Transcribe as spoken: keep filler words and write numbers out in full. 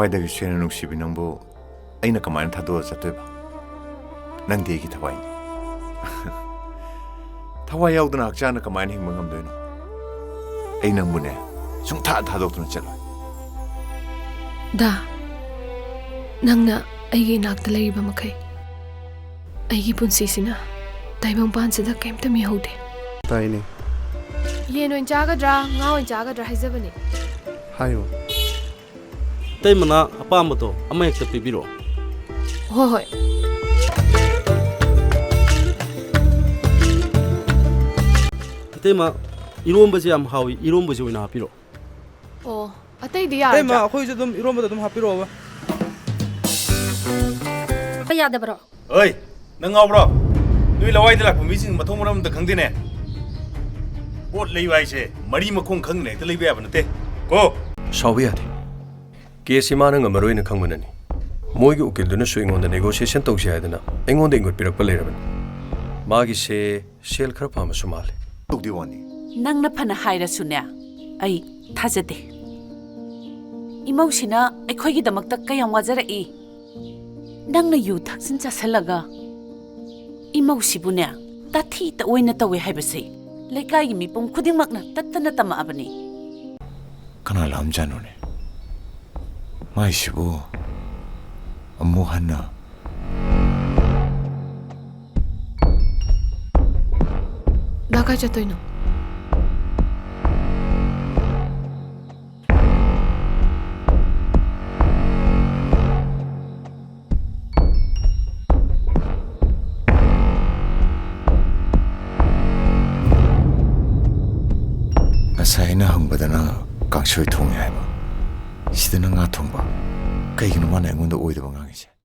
ꯀꯩꯗꯧꯒꯦ ꯁꯦꯅ ꯅꯨꯡꯁꯤꯕꯤ, ꯅꯪꯕꯨ ꯑꯩꯅ ꯀꯃꯥꯏꯅ ꯊꯥꯗꯣꯛꯑ ꯆꯠꯇꯣꯏꯕ? ꯅꯪꯗꯤ ꯑꯩꯒꯤ ꯊꯋꯥꯏꯅꯤ꯫ ꯊꯋꯥꯏ ꯌꯥꯎꯗꯅ ꯍꯛꯆꯥꯡꯅ ꯀꯃꯥꯏꯅ ꯍꯤꯡꯕ ꯉꯝꯗꯣꯏꯅꯣ? ꯑꯩ ꯅꯪꯕꯨꯅꯦ, ꯁꯨꯡꯊꯥ ꯊꯥꯗꯣꯛꯇꯨꯅ ꯆꯠꯂꯣꯏ꯫ ꯗꯥ, ꯅꯪꯅ ꯑꯩꯒꯤ ꯏꯅꯥꯛꯇ ꯂꯩꯔꯤꯕ ꯃꯈꯩ, ꯑꯩꯒꯤ ꯄꯨꯟꯁꯤꯁꯤꯅ ꯇꯥꯏꯕꯪꯄꯥꯟꯁꯤꯗ ꯀꯩꯝꯇ ꯃꯤꯍꯧꯗꯦ꯫ ꯇꯥꯏꯅꯦ꯫ ꯌꯦꯟ ꯑꯣꯏꯅ ꯆꯥꯒꯗ꯭ꯔꯥ, ꯉꯥ ꯑꯣꯏꯅ ꯆꯥꯒꯗ꯭ꯔꯥ ꯍꯥꯏꯖꯕꯅꯦ꯫ ꯍꯥꯏꯌꯣ꯫ ꯏꯇꯩꯃꯅ ꯑꯄꯥꯝꯕꯗꯣ ꯑꯃ ꯍꯦꯛꯇ ꯄꯤꯕꯤꯔꯛꯑꯣ꯫ ꯍꯣꯏ, ꯍꯣꯏ꯫ ꯏꯇꯩꯃ, ꯏꯔꯣꯝꯕꯁꯦ ꯌꯥꯝ ꯍꯥꯎꯏ, ꯏꯔꯣꯝꯕꯁꯦ ꯑꯣꯏꯅ ꯍꯥꯞꯄꯤꯔꯛꯑꯣ꯫ ꯑꯣ, ꯑꯇꯩꯗꯤ ꯏꯇꯩꯃ, ꯌꯥꯔꯗ꯭ꯔꯥ? ꯑꯩꯈꯣꯏꯁꯨ ꯑꯗꯨꯝ ꯏꯔꯣꯝꯕꯗ ꯑꯗꯨꯝ ꯍꯥꯞꯄꯤꯔꯛꯑꯣꯕ꯫ ꯌꯥꯗꯕ꯭ꯔꯣ? ꯑꯣꯏ, ꯅꯪ ꯉꯥꯎꯕ꯭ꯔꯣ? ꯅꯣꯏ ꯂꯋꯥꯏꯗ ꯂꯥꯛꯄ ꯃꯤꯁꯤꯡ ꯃꯊꯣꯡ ꯃꯔꯝ ꯑꯝꯇ ꯈꯪꯗꯦꯅꯦ꯫ ꯄꯣꯠ ꯂꯩꯕ ꯍꯥꯏꯁꯦ ꯃꯔꯤ ꯃꯈꯣꯡ ꯈꯪꯗꯅ ꯍꯦꯛꯇ ꯂꯩꯕ ꯌꯥꯕ ꯅꯠꯇꯦ ꯀꯣ꯫ ꯁꯥꯎꯕ ꯌꯥꯗꯦ꯫ ꯀꯦꯁ ꯏꯃꯥꯅ ꯉꯝꯃꯔꯣꯏꯅ ꯈꯪꯕꯅꯅꯤ꯫ ꯃꯣꯏꯒꯤ ꯎꯀꯤꯜꯗꯨꯅꯁꯨ ꯑꯩꯉꯣꯟꯗ ꯅꯦꯒꯣꯁꯤꯌꯦꯁꯟ ꯇꯧꯁꯤ ꯍꯥꯏꯗꯅ ꯑꯩꯉꯣꯟꯗ ꯏꯪꯒꯠꯄꯤꯔꯛꯄ ꯂꯩꯔꯕꯅꯤ꯫ ꯃꯥꯒꯤꯁꯦ ꯁꯦꯜ ꯈꯔ ꯄꯥꯝꯕꯁꯨ ꯃꯥꯜꯂꯦ꯫ ꯇꯧꯗꯤ ꯋꯥꯅꯤ꯫ ꯅꯪꯅ ꯐꯅ ꯍꯥꯏꯔꯁꯨꯅꯦ, ꯑꯩ ꯊꯥꯖꯗꯦ꯫ ꯏꯃꯧꯁꯤꯅ ꯑꯩꯈꯣꯏꯒꯤꯗꯃꯛꯇ ꯀꯌꯥꯝ ꯋꯥꯖꯔꯛꯏ꯫ ꯅꯪꯅ ꯌꯨ ꯊꯛꯆꯤꯟ ꯆꯥꯁꯤꯜꯂꯒ ꯏꯃꯧꯁꯤꯕꯨꯅꯦ, ꯇꯥꯊꯤ ꯇꯑꯣꯏꯅ ꯇꯧꯋꯦ ꯍꯥꯏꯕꯁꯦ ꯂꯩꯀꯥꯏꯒꯤ ꯃꯤꯄꯨꯝ ꯈꯨꯗꯤꯡꯃꯛꯅ ꯇꯠꯇꯅ ꯇꯝꯃꯛꯑꯕꯅꯤ꯫ ꯀꯅꯥ ꯂꯥꯛꯑꯝꯖꯥꯠꯅꯣꯅꯦ? ꯃꯥꯏꯁꯤꯕꯨ ꯑꯃꯨꯛ ꯍꯟꯅ꯫ ꯗꯥ, ꯀꯥꯏ ꯆꯠꯇꯣꯏꯅꯣ? ꯉꯁꯥꯏ ꯑꯩꯅ ꯍꯪꯕꯗꯅ ꯀꯥꯡꯁꯣꯏ ꯊꯣꯡꯉꯦ ꯍꯥꯏꯕ, ꯁꯤꯗꯅ ꯉꯥ ꯊꯣꯡꯕ꯫ ꯀꯩꯒꯤꯅꯣ ꯃꯥꯅ ꯑꯩꯉꯣꯟꯗ ꯑꯣꯏꯗꯕ ꯉꯥꯡꯉꯤꯁꯦ?